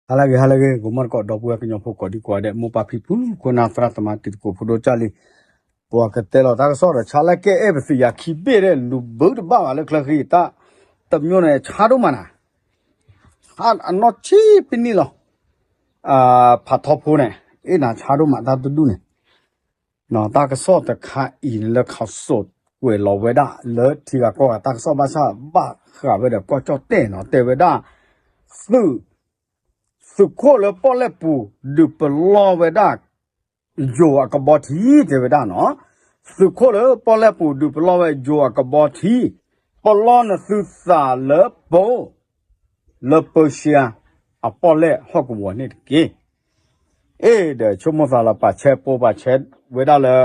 ဟါလၢအဂ့ၤ ဟါလၢအဂ့ၤ ဂီၤမီၢ်တကိး ဒီပုၢ်ဝဲၢ်ကညီဖိကိးဒံကိးဂၤဒဲး မိၢ်ပၢ်ဖံဖု ခိၣ်နၢ်သရၣ်သမါတံၤသကိးဖိဒိၣ်ကၢ်လံ, ပှၤကတဲလီၤတၢ်ကစီၣ်ဒီး ဆါလၢကဲအဲၣ်ပသ့ၣ်ယၤခံဘ့ၣ်ဒီး လူၤဘုတဘၣ်ဘၣ်လၢချၢဃံ တၢ်တမျိုးန့ၣ် ဆါဒိၣ်မးနၤ, ဆါအနီၢ်ဆံးဖဲန့ၣ်လီၤ. ဖးထီဖိန့ၣ် အ့ၣ်နၤဆါဒိၣ်မးတၢ်တဒူၣ်န့ၣ် တၢ်ကစီၣ်တခါအံၤန့ၣ်လၢ ခးစိးကွဲးလီၤဝဲဒၣ်လၢထံဂၤကီၢ်ဂၤ တၢ်ကစီၣ်ဘၣ်ဆၣ်ဘၣ်ဃးဝဲဒီးကီၢ်ကၠီၣ်တဲၣ်နီၤ တဲဝဲဒၣ် သုး သုးခိၣ်လၢပီၣ်လဲၣ်ပူၤ ဒုးပလီၢ်ဝဲဒၣ် ယိၤအကဘီထံ တဲဝဲဒၣ်နီၤ, သုးခိၣ်လၢပီၣ်လဲၣ်ပူၤ ဒုးပလီၢ်ဝဲယိၤအကဘီထံ, ပလီၢ်နသုသးလၢပိ လၢပၢၡံယါ အပီၣ်လဲၣ်ဟီၣ်ကဝီၤန့ၣ်တက့ၢ်. အ့ၣ် ဒီးဆိကမိၣ်သးလၢပှၤဆဲးပိ ပှၤဆဲးဝဲဒၣ်လၢ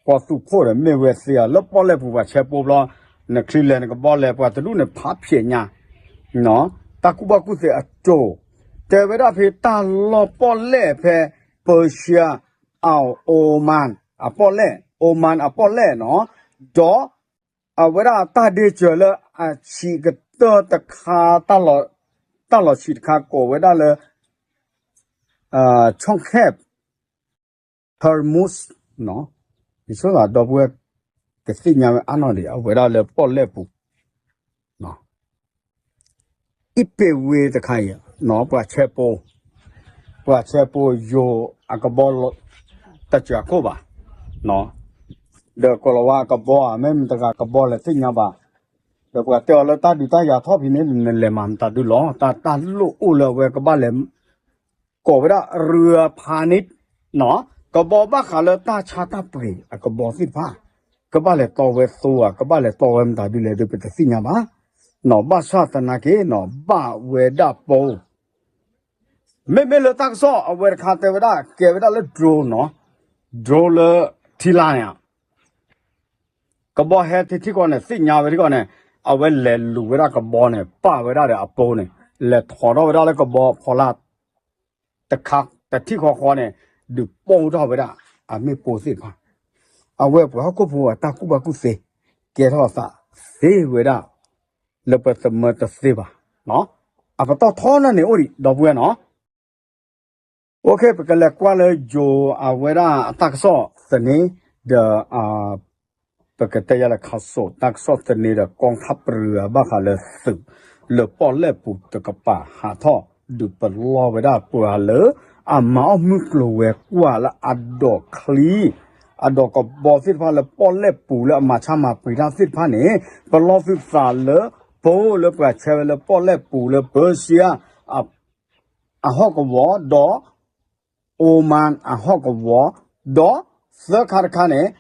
ကီၢ်သူၣ်ခိၣ်ဒီးမ့ၢ်ဝဲသ့ဧါ လၢပီၣ်လဲၣ်ပူၤပှၤဆဲးပိဘျီ, နချံလဲၣ်နကဘီလဲၣ် ပှၤတဒူၣ်န့ၣ်ဖးဖျဲးညါ, တၢ်ကူၣ်ဘၣ်ကူၣ်သ့အကၠိၤ, တဲဝဲဒၣ်ဖဲတၢ်လီၢ်ပီၣ်လဲၣ်ဖဲ ပၢၡံယါ အ Oman အပီၣ်လဲၣ် Oman အပီၣ်လဲၣ်နီၤ, ဒီး အဝဲဒၣ်တၢ်ဒ့စၢၤလၢအဆံးကတၢၢ်တခါ တၢ်လီၤဆံးတခါကိးဝဲဒၣ်လၢ Chonkheb Hormuz ယဆိကမိၣ်ဒီပုၢ်ဝဲၢ် ကသ့ၣ်ညါဝဲအါနီၢ်ဒံး အဝဲဒၣ်လၢပီၣ်လဲၣ်ပူၤ အံးပ့ၤဝ့တခါအံၤ ပှၤဆဲးပိ, ပှၤဆဲးပိယိၤအကဘီ တစၢၤအခိၣ်ဘၣ်, ဒီးကိးလီၤဝဲအကဘီဧါ မ့ၢ်မတၤတဂၤကဘီလဲၣ်သ့ၣ်ညါဘၣ်, ဒီးပှၤတဲအီၤလၢတၢ်ဒုးတၢ်ယၤထီၣ်ဖဲန့ၣ် နလဲၤမၤမတၤဒုလီၤ, တၢ်တၢ်လိၣ်အိၣ်လၢအဝဲကဘၣ်လဲၤ ကိးဝဲဒၣ် เรือพาณิชย์ ကဘီဘၣ်ဃးလၢတၢ်ဆါတၢ်ပှ့ၤအကဘီသ့ၣ်တဖၣ်, ကဘၣ်လဲၤတီဝဲသိဧါ ကဘၣ်လဲၤတီဝဲမတၤဒုလဲၣ်ဒုး ပတသ့ၣ်ညါဘၣ်, ဘၣ်ဆၣ်သနာ်က့ ဘၣ်ဝဲဒၣ်ပိ မ့မ့ၢ်လၢတၢ်ကစီၣ်အဝဲတခါတဲဝဲဒၣ် ကဲဝဲဒၣ်လၢ drone နီၤ, drone လၢထံလာ်န့ၣ် ကဘီဟဲထံထံဃီန့ၣ် သ့ၣ်ညါဝဲထံဃီန့ၣ် အဝဲလဲၤလူၤဝဲဒၣ်ကဘီန့ၣ် ပာ်ဝဲဒၣ်ဒီးအပိန့ၣ် လဲၤထီၣ်ထီၣ်ဝဲဒၣ်လၢကဘီဖီလာ် တခါ တထံၣ်ဃီဃီန့ၣ် ဒုးပိၢ်ထီၣ်ဝဲဒၣ် အမ့ၣ်ပိၢ်သ့ၣ်တဖၣ်, အဝဲပှၤဟီၣ်ခိၣ်ဖိအတၢ်ကူၣ်ဘၣ်ကူၣ်သ့ ကဲထီၣ်အသးသ့ဝဲဒၣ် လၢပသမၢတသ့ဘၣ်, အပတီၢ်ထီန့ၣ်အိၣ်ဒံး ဒီပုၢ်ဝဲၢ်နီၤ OK ပကလဲၤကွၢ်လၢယိၤအဝဲဒၣ်အတၢ်ကစီၣ်သန့, ဒီး ပကတဲယၤလၢခးစိး တၢ်ကစီၣ်သန့ဒီး กองทัพเรือ ဘၣ်ဃးလၢသုး လၢပီၣ်လဲၣ်ပူၤတကပၤ ဟးထီၣ်ဒုးပလီၢ်ဝဲဒၣ်ပှၤလၢ အမၤအီၣ်မုၢ်ကျိၤဝဲၤကွာ်လၢအဒိးချံ အဒိးကဘီသ့ၣ်တဖၣ်လၢပီၣ်လဲၣ်ပူၤလၢအမၤဆါမၤပှ့ၤတၢ်သ့ၣ်တဖၣ်န့ၣ် ပလီၢ်သုသးလၢပိလၢပှၤဆဲးဝဲလၢပီၣ်လဲၣ်ပူၤလၢပၢၡံယါ အဟီၣ်ကဝီၤ ဒီး Oman အဟီၣ်ကဝီၤ ဒီးသၢခါတခါန့ၣ်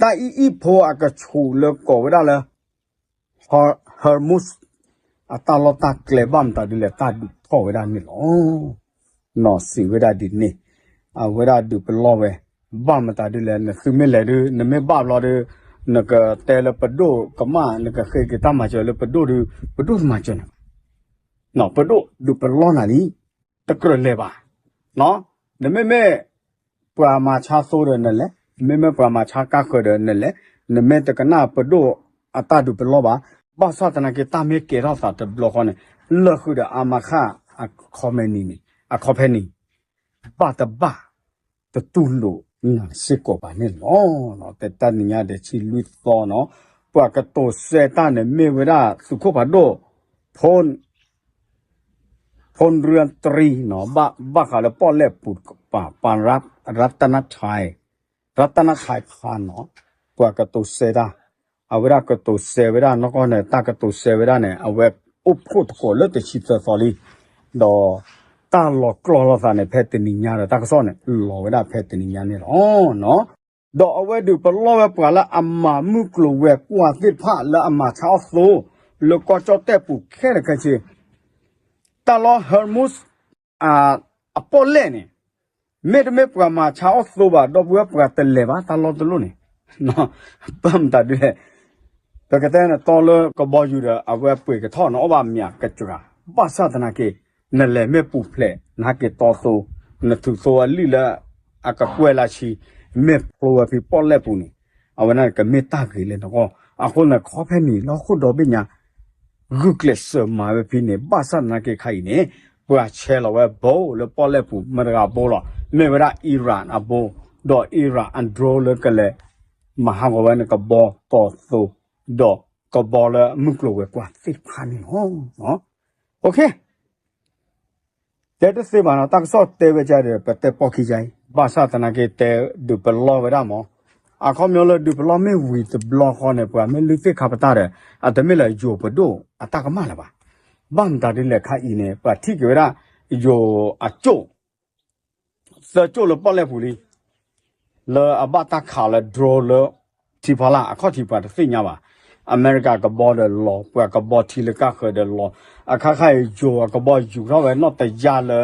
တၢ်အံၣ်အံၣ်ဖိအကဆူးလၢကိးဝဲဒၣ်လၢ Hormuz အတၢ်လီၢ်တၢ်ကျဲဘၣ်မတၤဒ်လဲၣ် တၢ်ဒုးထီၣ်ဝဲဒၣ်န့ၣ်လီၤ. နီၢ်စံးဝဲဒၣ်ဒ်န့ၣ် အဝဲဒၣ်ဒုးပလီၢ်ဝဲ ဘၣ်မတၤဒ်လဲၣ် နသုမ့ၢ်လဲၤဒုး နမ့ၢ်ဘၣ်ဘျီဒုး နကတဲလၢပဒိၣ်ကမၣ် နကဃ့က့ၤတၢ်မၤစၢၤလၢပဒိၣ်ဒုး ပဒိၣ်တမၤစၢၤနၤဘၣ် ပဒိၣ်ဒုးပလီၢ်နၤလံ တကြၢးလဲၤဘၣ်. နမ့မ့ၢ် ပှၤမၤဆါသိဒီးနလဲၤ, မ့မ့ၢ်ပှၤမၤဆါကါဃၢၤဒီးနလဲၤ, နမ့ၢ်တကနၣ်ပဒိၣ်အတၢ်ဒုးပလီၢ်ဘၣ်. ဘၣ်ဆၣ်သနာ်က့ တၢ်မ့ၢ်ကဲထီၣ်သးတဘျီဃီန့ၣ် လၢာ်ဃုာ်ဒီးအါမးခါ အခီပနံၣ်န့ၣ် အခီပနံၣ် ဘၣ်တဘၣ် တတူၢ်လိာ်နၤစ့ၢ်ကီးဘၣ်န့ၣ်လီၤ. တတၢ်နံၤညါဒီးဆံလွံၢ်သီနီၤ ပှၤကတိၤစဲတၢ်န့ၣ်မ့ၢ်ဝဲဒၣ်သုးခိၣ်ဖးဒိၣ် ဖိ ဖိရၢတရံနီၤ ဘၣ်ဃးလၢပီၣ်လဲၣ်ပူၤတကပၤ ပှၤ ရတနါခၢၣ် ရတနါခၢၣ်ဖးနီၤ ပှၤကတိၤစဲတၢ် အဝဲဒၣ်ကတိၤစဲဝဲဒၣ်နီၢ်ကီၢ်န့ၣ် တၢ်ကတိၤစဲဝဲဒၣ်န့ၣ် အဝဲအိၣ်ဖှိၣ်သကိးလၢတဆံသၢသီလံ ဒီးတၢ်လီၤကျီၢ်လိာ်သးန့ၣ် ဖဲတနံၤညါဒီး တၢ်ကစီၣ်န့ၣ် လီၤဝဲဒၣ်ဖဲတနံၤညါန့ၣ်လီၤ. ဒီးအဝဲဒုးပလီၢ်ဝဲပှၤလၢအမၤမုၢ်ကျိၤဝဲၤကွာ်သ့ၣ်တဖၣ်လၢအမၤဆါအီၣ်သိ လၢကီၢ်ကၠီၣ်တဲၣ်ပူၤခဲလၢာ်ခဲဆ့ တၢ်လီၢ် Hormuz အပီၣ်လဲၣ်န့ၣ် မ့တမ့ၢ်ပှၤမၤဆါအီၣ်သိဘၣ် ဒီပုၢ်ဝဲၢ်ပှၤတလဲၤဘၣ်တၢ်လီၢ်တလီၢ်န့ၣ် ဘၣ်မတၤဒ်လဲၣ် ပကတဲနတီလၢကဘီယူၤဒီး အဝဲပှ့ၤကထီၣ်နအီၣ်ဘၣ်မၠးကစှၤ ဘၣ်ဆၣ်သနာ်က့ နလဲၤမ့ၢ်ပူၤဖျဲး နဟဲက့ၤတီသိ နထုးသိအလံၣ်လၢ အကကွဲၢ်လၢဆံ မ့ၢ်ဖျိဝဲဖဲပီၣ်လဲၣ်ပူၤန့ၣ် အဝဲန့ၣ်ကမ့ၢ်တၢ်ဂ့ၤလၢနဂီၢ် အဃိန့ၣ် ခီဖဲန့ၣ် လၢဟီၣ်ခိၣ်ဒီဘ့ၣ်ညါ ဂုာ်ကျဲးစၢးမၤဝဲဖဲန့ၣ် ဘၣ်ဆၣ်သနာ်က့ခါအံၤန့ၣ် ပှၤဆဲးလီၤဝဲဘိလၢပီၣ်လဲၣ်ပူၤ မတဂၤဘိလီၤ, မ့ၢ်ဝဲဒၣ် Iran အဘိ, ဒီး Iran အ drone လၢကလဲၤ မၤဟးဂီၤဝဲန့ၣ် ကဘီတီၤသိး ဒီးကဘီလၢမုၢ်ကျိၤဝဲၤကွာ်သ့ၣ်တဖၣ်န့ၣ်လီၤ. တဲတသ့ဘၣ်နီၤ, တၢ်ကစီၣ်တဲဝဲဒ်အံၤဒီး ပတဲပိာ်ခံကါအံၤ, ဘၣ်ဆၣ်သနာ်က့ တဲဒုးပလီၢ်ဝဲဒၣ်မး, အခီပညီလၢဒုးပလီၢ်မ့ၢ်ဝံၤတဘျီဃီန့ၣ် ပှၤမ့ၢ်လုၢ်သ့ၣ်ခါပတာ်ဒီး အတမ့ၢ်လၢယိၤပဒိၣ်အတၢ်ကမၣ်လၢၤဘၣ်. ဘၣ်မတၤဒ်လဲၣ်ခါအံၤန့ၣ် ပှၤထံၣ်က့ၤဝဲဒၣ် ယိၤအကၠိၣ် သၢကၠိၣ်လၢပီၣ်လဲၣ်ပူၤလံ လၢအဘၣ်တၢ်ခးလၢ drone လၢ ထံဖီလာ် အခီၣ်ထံးပှၤတသ့ၣ်ညါဘၣ်. အမဲရကၤကဘီဒီးလီၤ, ပှၤကဘီထံလၢကၢ်ဃၢၤဒီးလီၤ. အခါခါအံၤ ယိၤအကဘီယူၤထီၣ်ဝဲနီၣ်တယၢ်လၢ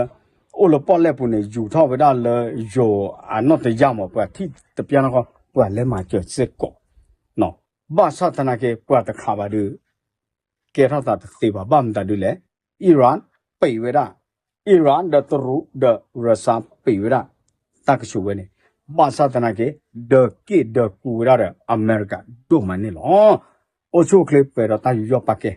အိၣ်လၢပီၣ်လဲၣ်ပူၤန့ၣ် ယူၤထီၣ်ဝဲဒၣ်လၢယိၤအနီၣ်တယၢ်မး ပှၤထံၣ်တပျၢ်နီၢ်ဃီ ပှၤလဲၤမၤစၢၤစ့ၢ်ကီး. ဘၣ်ဆၣ်သနာ်က့ ပှၤတခးဘၣ်ဒီး ကဲထီၣ်သးတသ့ဘၣ်. ဘၣ်မတၤဒ်လဲၣ်, Iran ပံးဝဲဒၣ်, Iran ဒီးတရူးဒီးရၢၡါပံးဝဲဒၣ် တၢ်ကဆူးဝဲန့ၣ်, ဘၣ်ဆၣ်သနာ်က့ ဒၢးက့ၣ်ဒၢးကူဝဲဒၣ်ဒီးအမဲရကၤဒိၣ်မးန့ၣ်လီၤ. အိၣ်ဆူၣ်အိၣ်ချ့ပှဲၤဒီးတၢ်ယူးယီၣ်ပာ်ကဲ